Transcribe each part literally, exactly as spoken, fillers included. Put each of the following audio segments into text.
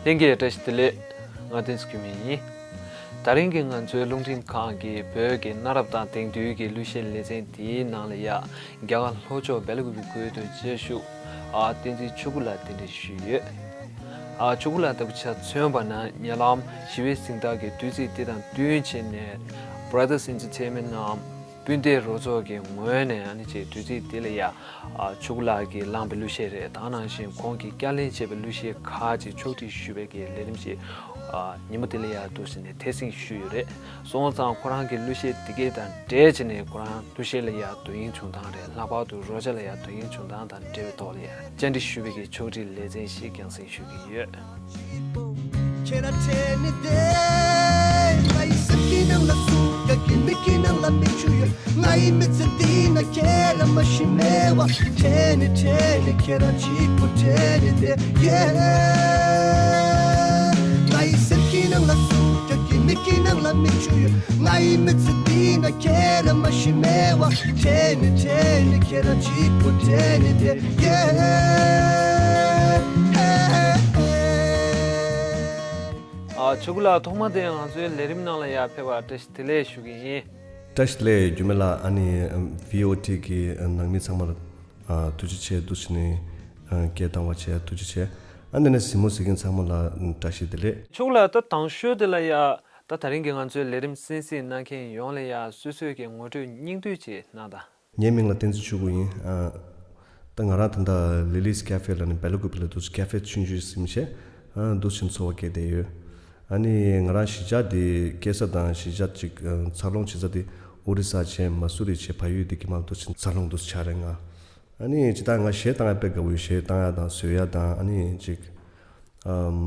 ལྷན་རྒྱས་བཀྲ་ཤིས་བདེ་ལེགས། ང་བསྟན་འཛིན་སྐྱིད་མེད་ཡིན། དེ་རིང་གི་ང་ཚོའི་རླུང་འཕྲིན་ཁང་གིས་བོད་ཀྱི་གནའ་རབས་དང་དེང་དུས་ཀྱི་གླུ་གཞས་ལེ་ཚན་དེའི་ནང་ལ་ཡ། རྒྱ་གར་ལྷོ་ཕྱོགས་སྦེལ་ཀོབ་ཀྱི་ཁུལ་དུ་མཇལ་བཞུགས། ཨ་བསྟན་འཛིན་ཆོས་སྐུ་ལགས་གདན་འདྲེན་ཞུས་ཡོད། ཨ་ཆོས་སྐུ་ལགས་ལྟ་བུ་ཆ་མཚོན་པ་ན་ཉེ་ལམ་ཞི་བའི་གཟེངས་རྟགས་ཀྱི་དུས་ཚིགས་དེ་དང་བསྟུན་བྱས་ནས་Brothers Entertainment ནམ་སྤུན་ཟླའི་རོགས་ཚོགས་ཀྱི་ངོས་ནས་ཨ་ནི་ཅིག་དུས་ཚིགས་དེ་ལ་ཡ། ཨ་ཆོས་སྐུ་ལགས་ཀྱིས་བླངས་པའི་གླུ་གཞས་རེད། ད་ནང་བཞིན་ཁོང་གིས་བསྐྱར་ལེན་བྱས་པའི་གླུ་གཞས་ཁག་ཅིག་ཕྱོགས་སྒྲིག་ཞུས་པའི་གི་ལས་རིམ་ཞིག་ཨ་ཉིན་མོ་དེ་ལ་ཡ་འདུག་ཟེར་ནས་ཐད་སྲིང་ཞུས་ཡོད་རེད། སོང་ཙང་ཁོ་རང་གི་གླུ་གཞས་དེ་གའི་དང་འབྲེལ་བྱས་ནས་ཁོ་རང་གླུ་གཞས་ལ་ཡ་དོ་དབྱིངས་བྱུང་སྟངས་རེད། ལྷག་པར་དུ་རོལ་ཆ་ལ་ཡ་དོ་དབྱིངས་བྱུང་སྟངས་དང་འབྲེལ་བའི་ཐོག་ལ་ཡ་བཅར་འདྲི་ཞུས་པའི་གི་ཕྱོགས་སྒྲིག་ལེ་ཚན་ཞིག་རྒྱང་སྲིང་ཞུ་གི་ཡོད། ཁྱེད་རང་དྲན་ནི་དེ། ང་ཡི་སེམས་ཀྱི་ནང་ལ་སུ་ཡ་གི་མིག་གི་ནང་ལ་མིག་ཆུ་ཡོད། ང་ཡི་མི་ཚེ་འདི་ན་ཁྱེད་རང་མ་ཤི་མེད་པ། དྲན་ནི་དྲན་ནི་ཁྱེད་རང་གཅིག་པུ་དྲན་ནི་དེ། Yeah. ང་ཡི་སེམས་ཀྱི་ནང་ལ་སུ་ཡ་གི་མིག་གི་ནང་ལ་མིག་ཆུ་ཡོད། ང་ཡི་མི་ཚེ་འདི་ན་ཁྱེད་རང་མ་ཤི་མེད་པ། དྲན་ནི་དྲན་ནི་ཁྱེད་རང་གཅིག་པུ་དྲན་ནི་དེ། Yeah. ཨ་ཆོས་སྐུ་ལགས་ཐོག་མ་དེ་ང་ཚོའི་ལས་རིམ་ནང་ལ་ཡར་ཕེབས་པར་བཀྲ་ཤིས་བདེ་ལེགས་ཞུ་གི་ཡིན། བཀྲ་ཤིས་བདེ་ལེགས། རྒྱུད་སྨད་ལགས། ཨ་ནི་ཨམ་V O T གི་ནང་མི་ཚང་མ་ལ་ཨ་ཐུགས་རྗེ་ཆེ། འདུག་སེ་ནས་ཨ་སྐད་བཏང་བ་བྱས་ཐུགས་རྗེ་ཆེ། ཨ་ནི་ནས་གཟིགས་མོ་གཟིགས་མཁན་ཚང་མ་ལ་བཀྲ་ཤིས་བདེ་ལེགས། ཆོས་སྐུ་ལགས། ད་དང་ཤོས་དེ་ལ་ཡ། ད་དེ་རིང་གི་ང་ཚོའི་ལས་རིམ་གསན་གཟིགས་གནང་མཁན་ཡོངས་ལ་ཡ་སོ་སོའི་གི་ངོ་སྤྲོད་སྙིང་བསྡུས་ཅིག་གནང་དང་། ངའི་མིང་ལ་བསྟན་འཛིན་ཆོས་སྐུ་ཡིན། ཨ་ད་ང་རང་ད་ལྟ་Lily's Cafe ལ་ནི་སྦེལ་ཀོབ་ལ་འདུག་སེ་ཀ་ཧྥེ་ཆུང་ཆུང་ཞིག་བྱས། ཨ་འདུག་སེ་འཚོ་བ་སྐྱེལ་བསྡད་ཡོད། ཨ་ནི་ང་རང་གཞིས་ཆགས་དེ་སྐྱེས་ས་དང་གཞིས་ཆགས་ཅིག་ཨ་འཚར་ལོངས་བྱེད་ས་དེ་ཨོ་རི་ས་བྱས་མ་སུ་རི་བྱས་ཕ་ཡུལ་དེ་གི་མར་འདུག་སེ་འཚར་ལོངས་འདུག་སེ་ཆགས་རེད་ང། ཨ་ནི་ཇི་ལྟར་ང་གཞས་བཏང་ཡ་དཔེ་དགའ་བོ་ཡོད། གཞས་བཏང་ཡ་དང་བཟོ་ཡ་དང་ཨ་ནི་ཅིག་ཨམ་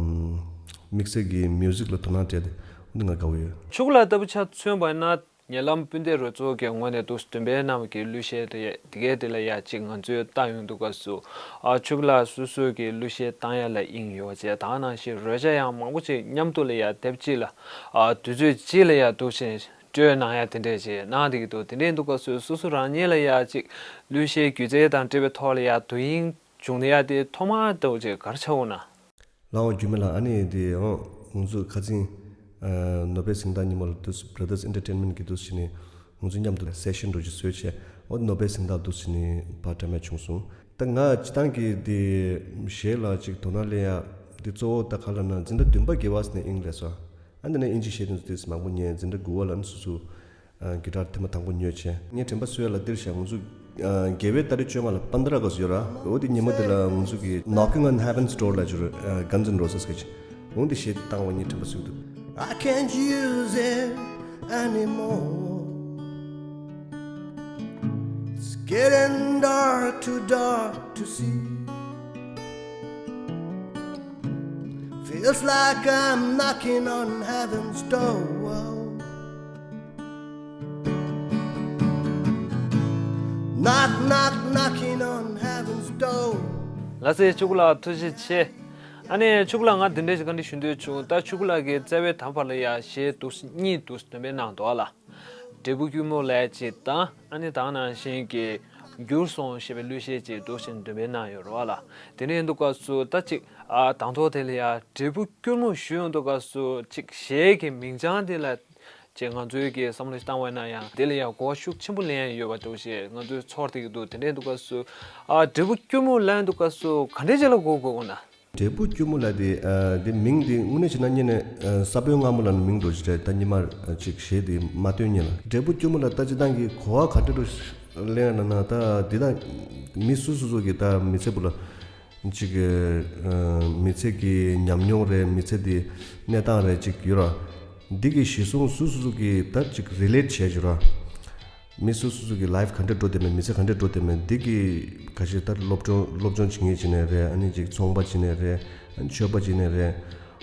དམིགས་བསལ་གྱི་མིའུ་ཟིག་ལ་དོ་སྣང་སྤྲད་དེ་འདི་ང་དགའ་བོ་ཡོད། ཆོས་སྐུ་ལགས་ལྟ་བུ་ཆ་མཚོན་པ་ན་ཉེ་ལམ་སྤུན་ཟླའི་རོགས་ཚོགས་ཀྱི་ངོས་ནས་འདུག་སེ་འདོན་སྤེལ་གནང་བའི་གི་གླུ་གཞས་དེ་དེ་གའི་དེ་ལ་ཡ་ཅིག་ང་ཚོས་བཏང་ཡོང་དུས་སྐབས་སུ་ཨ་ཆོས་སྐུ་ལགས་སོ་སོའི་གི་གླུ་གཞས་བཏང་ཡ་ལ་དབྱིངས་ཡོད་པ་བྱས། ད་ནང་བཞིན་རོལ་ཆ་ཡང་མང་པོ་ཅིག་མཉམ་དུ་ལ་ཡ་དེབ་གཅིག་ལ་ཨ་དུས་ཚོད་གཅིག་ལ་ཡ་འདུག་སེ་སྤྲོད་གནང་ཡ་དེ་འདྲས་ཅིག་གནང་བསྡད་ཀྱི་འདུག་དེ་འདྲས་འདུག་སྐབས་སུ་སོ་སོ་རང་ཉིད་ལ་ཡ་ཅིག་གླུ་གཞས་སྒྱུ་རྩལ་དང་འབྲེལ་བའི་ཐོག་ལ་ཡ་དོ་དབྱིངས་བྱུང་ཡ་དེ་ཐོག་མར་ལྟ་བུ་ཅིག་ག་རེ་ཆགས་འོང་ན། ལགས་འོང་རྒྱུད་སྨད་ལགས། ཨ་ནི་དེ་འོང་ང་ཚོ་ཁ་སང་ཨ་ནོ་བེལ་གཟེངས་རྟགས་ཉིན་མོ་ལ་འདུག་སེ་Brothers Entertainment གི་འདུག་སེ་བྱས་ནས་ང་ཚོ་མཉམ་དུ་སེ་ཤན་འདྲ་ཅིག་བཟོས་བྱས། འོ་ནོ་བེལ་གཟེངས་རྟགས་འདུག་སེ་བྱས་ནས་ཕར་འགྲན་མེད་བྱུང་སོང་། ད་ང་སྤྱིར་བཏང་གི་དེ་གཞས་ལ་ཅིག་དོ་སྣང་སླེབས་ཡ་དེ་གཙོ་བོ་ད་ག་ལབ་ན་འཛིན་གྲྭ་བདུན་པ་བརྒྱད་པ་ཟེར་ནས་དབྱིངས་སླེབས་སོང་། ཨ་འདི་ནས་དབྱིན་ཇི་གཞས་དེ་ཚོ་ཏོག་ཙམ་མང་པོ་ཉན། འཛིན་གྲྭ་དགུ་པ་ལ་ནི་སོ་སོ་ཨ་གི་ཊར་ཐེངས་མ་དང་པོ་ཉོས་བྱས། ངས་དྲན་པ་གསོ་ཡ་ལ་འདིར་བཞག་ང་ཚོ་ཨ་རྒྱལ་བའི་ཏ་རིག་བཅོ་ལྔ་ལ་པན་དྲ་ག་ཟེར་ཡོད་ར། འོ་དེ་ཉིན་མོ་དེ་ལ་ང་ཚོ་གི་Knocking on Heaven's Door ལབ་ཅིག་རེད། ཨ་Guns N' Roses གི་ཅིག་འོ་དེ་གཞས་དེ་བཏང་བ་ངས་དྲན་པ་གསོས་འདུག I can't use it anymore. It's getting dark, too dark to see. Feels like I'm knocking on heaven's door. Knock, knock, knocking on heaven's door. ལགས་སེ། ཆོས་སྐུ་ལགས་ཐུགས་རྗེ་ཆེ། ཨ་ནི་ཆོས་སྐུ་ལགས་ང་འདི་འདྲ་ཞིག་བཀའ་འདྲི་ཞུ་འདོད་བྱུང་། ད་ཆོས་སྐུ་ལགས་ཀྱིས་རྩ་བའི་དང་པོ་ལ་ཡ་གཞས་འདུག་སེ་གཉིས་འདུག་སེ་འདོན་སྤེལ་གནང་འདུག་ཨ་ལ། འབྲས་བུ་སྐྱུར་མོ་ལབ་ཅིག་དང་ཨ་ནི་ད་ནང་བཞིན་གྱི་འགྱུར་སོང་ཞེས་པའི་གླུ་གཞས་ཅིག་འདུག་སེ་འདོན་སྤེལ་གནང་ཡོད་རེད་བ་ལ། དེ་ནས་འདུག་སྐབས་སུ་ད་ཅིག་ཨ་དང་ཐོག་དེ་ལ་ཡ་འབྲས་བུ་སྐྱུར་མོ་ཞུ་ཡོང་དུས་སྐབས་སུ་ཅིག་གཞས་ཀྱི་མིང་བྱང་དེ་ལ་ཅིག་ང་ཚོའི་གི་བསམ་བློ་ཞིག་བཏང་བ་ན་ཡང་དེ་ལ་ཡ་གོ་བ་ཤུགས་ཆེན་པོ་ལེན་ཡ་ཡོད་པ་འདུག་ཞེས་ང་ཚོས་ཚོར་བསྡད་ཀྱི་འདུག་དེ་འདྲ་འདུག་སྐབས་སུ་ཨ་འབྲས་བུ་སྐྱུར་མོ་ལབ་ཡོང་དུས་སྐབས་སུ་ག་འདྲའི་ཅིག་ལ་གོ་དགོས་འོང་ན། འབྲས་བུ་སྐྱུར་མོ་ལབ་དེ་ཨ་དེ་མིང་དེ་དངོས་གནས་བྱས་ན་སྔོན་ནས་ཨ་ས་བོན་མངར་མོ་ལབ་ནས་མིང་འདྲ་ཅིག་རེད། ད་སྔོན་མ་ཅིག་གཞས་དེ་མ་བཏོན་སྔོན་ལ། འབྲས་བུ་སྐྱུར་མོ་ལབ་ད་སྤྱིར་བཏང་གི་གོ་བ་ག་འདྲ་འདྲ་ལེན་ཡ་ན་ན་ད་འདི་ད་མི་སུ་སུ་སུ་གི་ད་མི་ཚེ་བུ་ལ་ཅིག་ཨ་མི་ཚེ་གི་ཉམས་མྱོང་རེད། མི་ཚེ་དེ་གནས་སྟངས་རེད་ཅིག་ཡོད་ར། འདི་གི་གཞི་བཟུང་སུ་སུ་སུ་གི་ད་ཅིག་རི་ལེཊ་བྱས་ཡོད་ར། མི་སོ་སོ་སོ་གི་ལའིབ་ག་འདྲ་འགྲོ་བསྡད་མེད། མི་ཚེ་ག་འདྲ་འགྲོ་བསྡད་མེད། འདི་གི་ཁ་ཤས་ལྟར་སློབ་སྦྱོང་སློབ་སྦྱོང་བྱེད་མཁན་བྱས་ནས་རེད། ཨ་ནི་ཅིག་ཚོང་པ་བྱས་ནས་རེད། ཨ་ནི་ཆོས་པ་བྱས་ནས་རེད།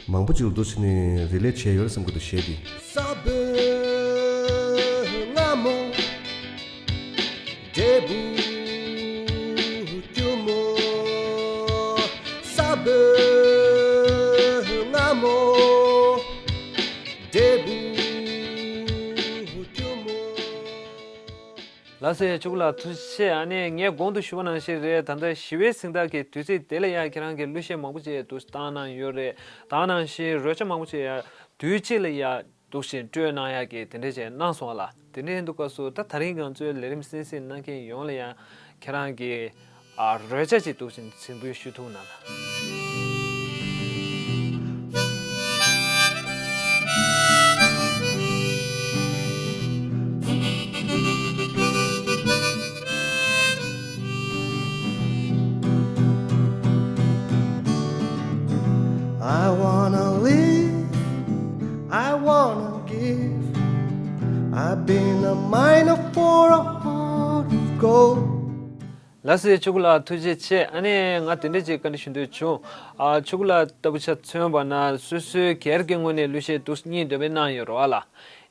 མང་པོ་ཅིག་ལ་འདུག་བྱས་ནས་རི་ལེཊ་བྱས་ཡོད་རེད་བསམ་གི་འདུག་གཞས་འདི། ས་བོན་མངར་མོ། འབྲས་བུ་སྐྱུར་མོ། ས་བོན་མངར་མོ། འབྲས་བུ་སྐྱུར་མོ། ལགས་སོ། ཆོས་སྐུ་ལགས་ཐུགས་རྗེ་ཆེ། ཨ་ནི་ངས་གོང་དུ་ཞུས་པ་ནང་བཞིན་རེད། ད་ལྟ་ཞི་བའི་གཟེངས་རྟགས་ཀྱི་དུས་ཚིགས་དེ་ལ་ཡང་ཁྱེད་རང་གིས་གླུ་གཞས་མང་པོ་ཅིག་འདུག་བཏང་གནང་ཡོད་རེད། ད་ནང་བཞིན་རོལ་ཆ་མང་པོ་ཅིག་ཡང་དུས་གཅིག་ལ་ཡང་འདུག་བཞིན་སྤྲོད་གནང་ཡག་གི་དེ་འདྲ་ཅིག་གནང་སོང་བ་ལ། དེ་འདྲ་ཡིན་དུས་སྐབས་སུ་ད་ད་རིང་ང་ཚོའི་ལས་རིམ་གསན་གཟིགས་གནང་མཁན་ཡོངས་ལ་ཡང་ཁྱེད་རང་གིས་ཨ་རོལ་ཆ་ཅིག་འདུག་བཞིན་གཟིགས་འབུལ་ཞུ་ཐུབ་ན་ལ། I wanna live, I wanna give. I've been a miner for a heart of gold. ལགས་སོ། ཆོས་སྐུ་ལགས་ཐུགས་རྗེ་ཆེ། ཨ་ནི་ང་དེ་འདྲ་ཅིག་བཀའ་འདྲི་ཞུ་འདོད་བྱུང་། ཨ་ཆོས་སྐུ་ལགས་ལྟ་བུ་ཆ་མཚོན་པ་ན་སོ་སོའི་སྒེར་གྱི་ངོས་ནས་གླུ་གཞས་འདུག་གཉིས་འདོན་སྤེལ་གནང་ཡོད་རེད་བ་ལ།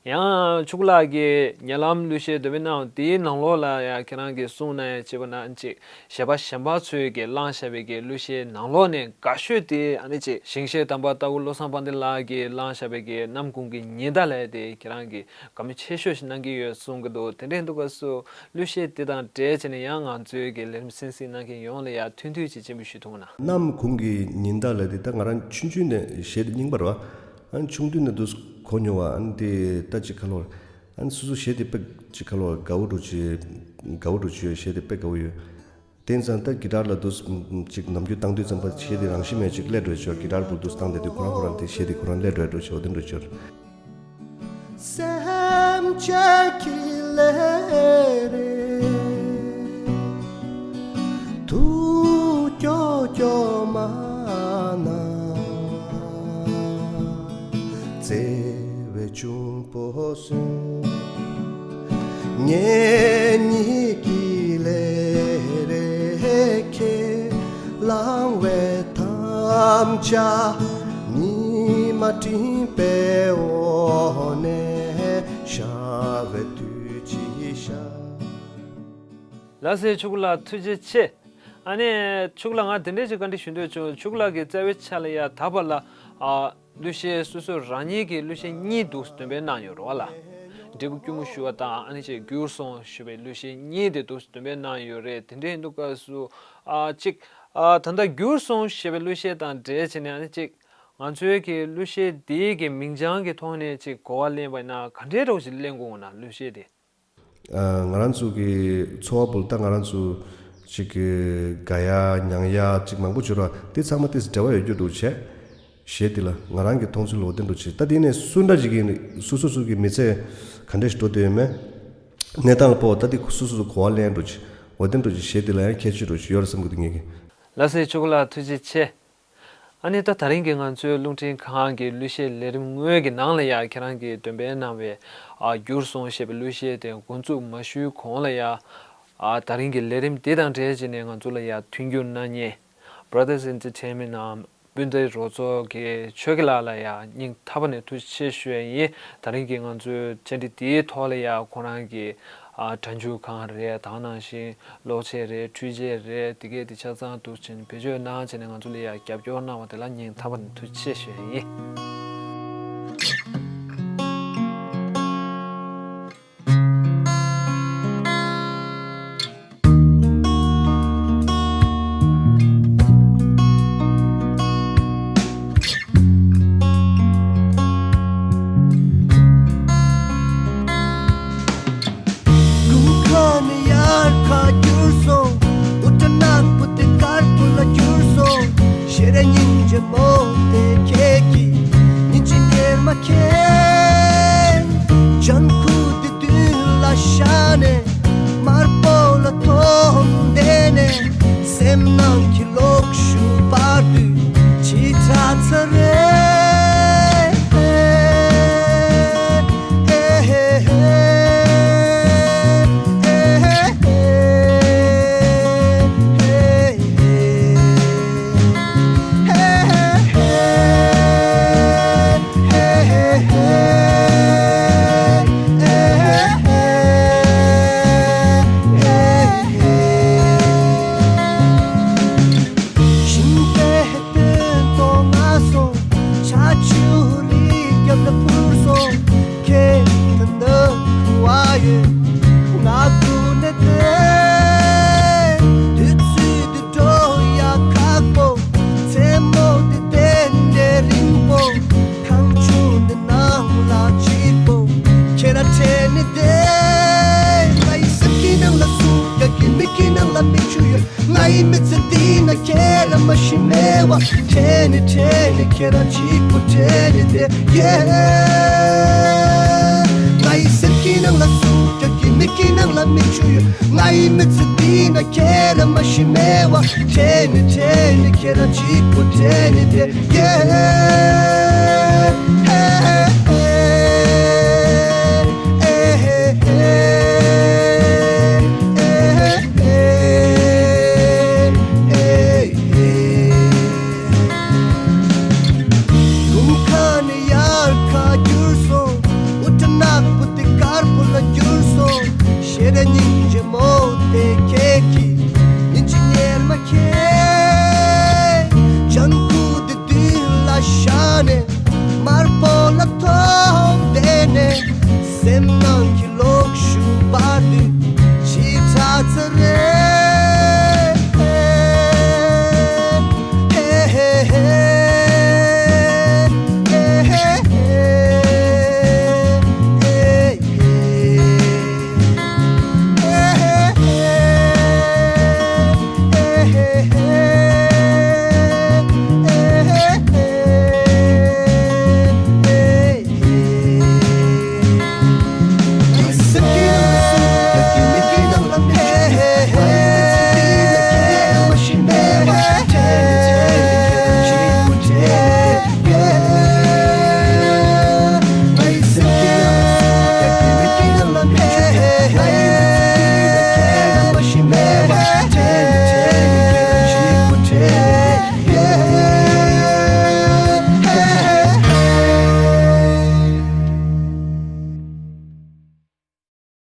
ཡང་ཆོས་སྐུ་ལགས་ཀྱིས་ཉེ་ལམ་གླུ་གཞས་འདོན་སྤེལ་གནང་དེའི་ནང་ལོགས་ལ་ཡང་ཁྱེད་རང་གིས་གསུངས་གནང་ཡ་བྱས་པ་ན་ཅིག་གཞས་པ་གཞན་པ་ཚོས་ཀྱིས་བླངས་བཞག་པའི་གི་གླུ་གཞས་ནང་ལོགས་ནས་དགའ་ཤོས་དེ་ཨ་ནི་ཅིག་ཞིང་གཤེགས་དམ་པ་ཏཱ་ཀོ་བློ་བཟང་དཔལ་ལྡན་ལགས་ཀྱིས་བླངས་བཞག་པའི་གི་ནམ་གུང་གི་ཉི་ཟླ་ལབ་དེ་ཁྱེད་རང་གིས་དགའ་མོས་ཆེ་ཤོས་ཤིག་གནང་གི་ཡོད་གསུང་གི་འདུག་དེ་འདྲ་ཡིན་དུས་སྐབས་སུ་གླུ་གཞས་དེ་དང་འབྲེལ་བྱས་ནས་ཡང་ང་ཚོའི་གི་ལས་རིམ་གསན་གཟིགས་གནང་མཁན་ཡོངས་ལ་ཡང་ཐུང་ཐུང་ཅིག་སྤྱན་འབུལ་ཞུ་ཐུབ་ན། ནམ་གུང་གི་ཉི་ཟླ་ལབ་དེ་ད་ང་རང་ཆུང་ཆུང་ནས་གཞས་དེ་རྙིང་པ་རེད་བ། ཨ་ནི་ཆུང་དུས་ནས་འདུག་གོ་མྱོང་བ། ཨ་ནི་དེ་ད་ཅིག་ཁ་ལོ། ཨ་ནི་སོ་སོ་གཞས་དེ་དཔེ་ཅིག་ཁ་ལོ་དགའ་བོ་འགྲོ་ཅིག་དགའ་བོ་འགྲོ་ཅིག་ཡོད། གཞས་དེ་དཔེ་དགའ་བོ་ཡོད། དེ་ཙང་ད་གི་ཊར་ལ་འདུག་ཅིག་ནམ་རྒྱུན་བཏང་དུས་ཙམ་པ་གཞས་དེ་རང་བཞིན་མེད་ཅིག་སླེབས་འགྲོ་ཅིག་གི་ཊར་བུ་འདུག་བཏང་བསྡད་དུས་ཁོ་རང་ཁོ་རང་དེ་གཞས་དེ་ཁོ་རང་སླེབས་འགྲོ་འགྲོ་ཅིག་འོ་དེ་འགྲོ་ཅིག་སེམས་ཅན་གྱི་ལས་རེད། ཐུགས་སྐྱོ་སྐྱོ་མ་ན། བརྩེ་བའི་འབྱུང་པོ་གསུམ། ངེད་གཉིས་ཀྱི་ལས་རེད་ཁས་བླངས་པའི་དམ་བཅའ། ཉི་མ་སྤྲིན་པའི་འོག་ནས་ཤར་བའི་དུས་ཀྱི་ཞག་ལགས་སོ། ཆོས་སྐུ་ལགས་ཐུགས་རྗེ་ཆེ། ཨ་ནི་ཆོས་སྐུ་ལགས་ང་དེ་འདྲས་ཅིག་བཀའ་འདྲི་ཞུ་འདོད་བྱུང་། ཆོས་སྐུ་ལགས་ཀྱི་རྩ་བའི་ཆ་ལ་ཡ་ད་བར་ལ་ཨ་གླུ་གཞས་སོ་སོ་རང་ཉིད་ཀྱི་གླུ་གཞས་གཉིས་འདུག་འདོན་སྤེལ་གནང་ཡོད་རེད་བ་ལ། འབྲས་བུ་སྐྱུར་མོ་ཞུ་བ་དང་ཨ་ནི་ཅིག་འགྱུར་སོང་ཞུ་བའི་གླུ་གཞས་གཉིས་དེ་འདུག་འདོན་སྤེལ་གནང་ཡོད་རེད། དེ་འདྲས་ཡིན་དུས་སྐབས་སུ་ཨ་ཅིག་ཨ་ད་ལྟ་འགྱུར་སོང་ཞེས་པའི་གླུ་གཞས་དང་འབྲེལ་བྱས་ནས་ཨ་ནི་ཅིག་ང་ཚོའི་གི་གླུ་གཞས་འདིའི་གི་མིང་བྱང་གི་ཐོག་ནས་ཅིག་གོ་བ་ལེན་པ་ཡིན་ན་ག་འདྲའི་རོགས་ཞིག་ལེན་དགོས་ན་གླུ་གཞས་དེ། ཨ་ང་རང་ཚོ་གི་འཚོ་བ་པོ་ལ་ད་ང་རང་ཚོ་ཅིག་གི་དགའ་ཡ་མྱང་ཡ་ཅིག་མང་པོ་བྱོས་ར་དེ་ཚང་མ་དེ་འབྲེལ་བ་ཡོད་རྒྱུ་འདུག་བྱས། གཞས་འདི་ལ་ང་རང་གི་མཐོང་ཚུལ་ལ་འོ་དེ་འདྲ་བྱས། ད་དེ་ནས་སུ་འདྲ་ཅིག་གི་སོ་སོ་སོ་གི་མི་ཚེ་ག་འདྲ་ཞིག་འགྲོ་བསྡད་ཡོད་མེད། གནས་སྟངས་ལ་དཔག་པ་ད་དེ་སོ་སོ་སོ་གོ་བ་ལེན་འགྲོ་ཅིག་འོ་དེ་འདྲ་ཅིག་གཞས་འདི་ལ་ཡང་ཁྱད་ཆོས་འདྲ་ཅིག་ཡོད་རེད་བསམ་གི་འདུག་ངེད་ཀྱི། ལགས་སོ། ཆོས་སྐུ་ལགས་ཐུགས་རྗེ་ཆེ། ཨ་ནི་ད་ད་རིང་གི་ང་ཚོའི་རླུང་འཕྲིན་ཁང་གི་གླུ་གཞས་ལས་རིམ་དངོས་ཀྱི་ནང་ལ་ཡ་ཁྱེད་རང་གིས་འདོན་སྤེལ་གནང་བའི་ཨ་འགྱུར་སོང་ཞེས་པའི་གླུ་གཞས་དེ་འགོ་འཛུགས་མ་ཞུས་གོང་ལ་ཡ་ཨ་ད་རིང་གི་ལས་རིམ་དེ་དང་འབྲེལ་བྱས་ནས་ང་ཚོ་ལ་ཡ་མཐུན་འགྱུར་གནང་མཁན་Brothers Entertainment ནམ་སྤུན་ཟླའི་རོགས་ཚོགས་ཀྱི་ཆོས་སྐྱིད་ལགས་ལ་ཡ་སྙིང་ཐག་པ་ནས་ཐུགས་རྗེ་ཆེ་ཞུ་ཡ་ཡིན། ད་རིང་གི་ང་ཚོའི་བཅར་འདྲི་དེའི་ཐོག་ལ་ཡ་ཁོང་རང་གི་ཨ་སྒྲ་འཇུག་ཁང་རེད། ད་ག་ནང་བཞིན་གློག་ཆས་རེད། འཕྲུལ་ཆས་རེད། དེ་གས་དེ་ཆ་ཚང་འདུག་ཕྱིན་བེད་སྤྱོད་གནང་བྱས་ནས་ང་ཚོ་ལ་ཡ་རྒྱབ་སྐྱོར་གནང་བ་དེ་ལ་སྙིང་ཐག་པ་ནས་ཐུགས་རྗེ་ཆེ་ཞུ་ཡ་ཡིན། དགུན་ཁ་ནས་དབྱར་ཁ་གྱུར་སོང་། དབུ་སྐྲ་ནག་པོ་དེ་དཀར་པོ་ལ་གྱུར་སོང་། ཞེ་རེ་སྙིང་རྗེ་མོ་དེ་ཁྱེད་ཀྱིས་ཉིན་གཅིག་སྐྱེལ་མ་མཁན། ལྗང་ཁུ་དེ་མདུན་ལ་བཞག་ནས། དམར་པོ་ལ་མཐོང་བསྡད་ནས། སེམས་ནང་གི་གློག་ཞུ་བར་དུས་ཕྱི་ཚ་ཚ་རེད། ཤིང་པའི་སྟོད་ཐོག་ང་སོང་། ཆར་ཆུ་རི་རྒྱབ་ལ་འཕུར་སོང་། ཁྱེད་ད་ལྟ་ག་བ་ཡོད། ང་སྒུག་ནས། ངའི་མི་ཚེ་འདི་ན་ཁྱེད་རང་མ་ཤི་མེད་པ། ཁྲེལ་ནས་ཁྲེལ་ནས་ཁྱེད་རང་གཅིག་པུ་ཁྲེལ་ནས་བསྡད། Yeah. ངའི་སེམས་ཀྱི་ནང་ལ་སུ་རྒྱག་གི། མིག་གི་ནང་ལ་མིག་ཆུ་ཡོད། ངའི་མི་ཚེ་འདི་ན་ཁྱེད་རང་མ་ཤི་མེད་པ། ཁྲེལ་ནས་ཁྲེལ་ནས་ཁྱེད་རང་གཅིག་པུ་ཁྲེལ་ནས་བསྡད། Yeah. དགུན་ཁ་ནས་དབྱར་ཁ་གྱུར་སོང་། དབུ་སྐྲ་ནག་པོ་དེ་དཀར་པོ་ལ་གྱུར་སོང་། ཞེ་དྲག་སྙིང་རྗེ་མོ་དེ་ཁྱེད་ཀྱིས་ཉིན་གཅིག་ཉལ་མ་ཁྱེད། ལྗང་ཁུ་དེ་མདུན་ལ་བཞག་ནས། དམར་པོ་ལ་ཐོག་བསྡད་ནས། སེམས་ནང་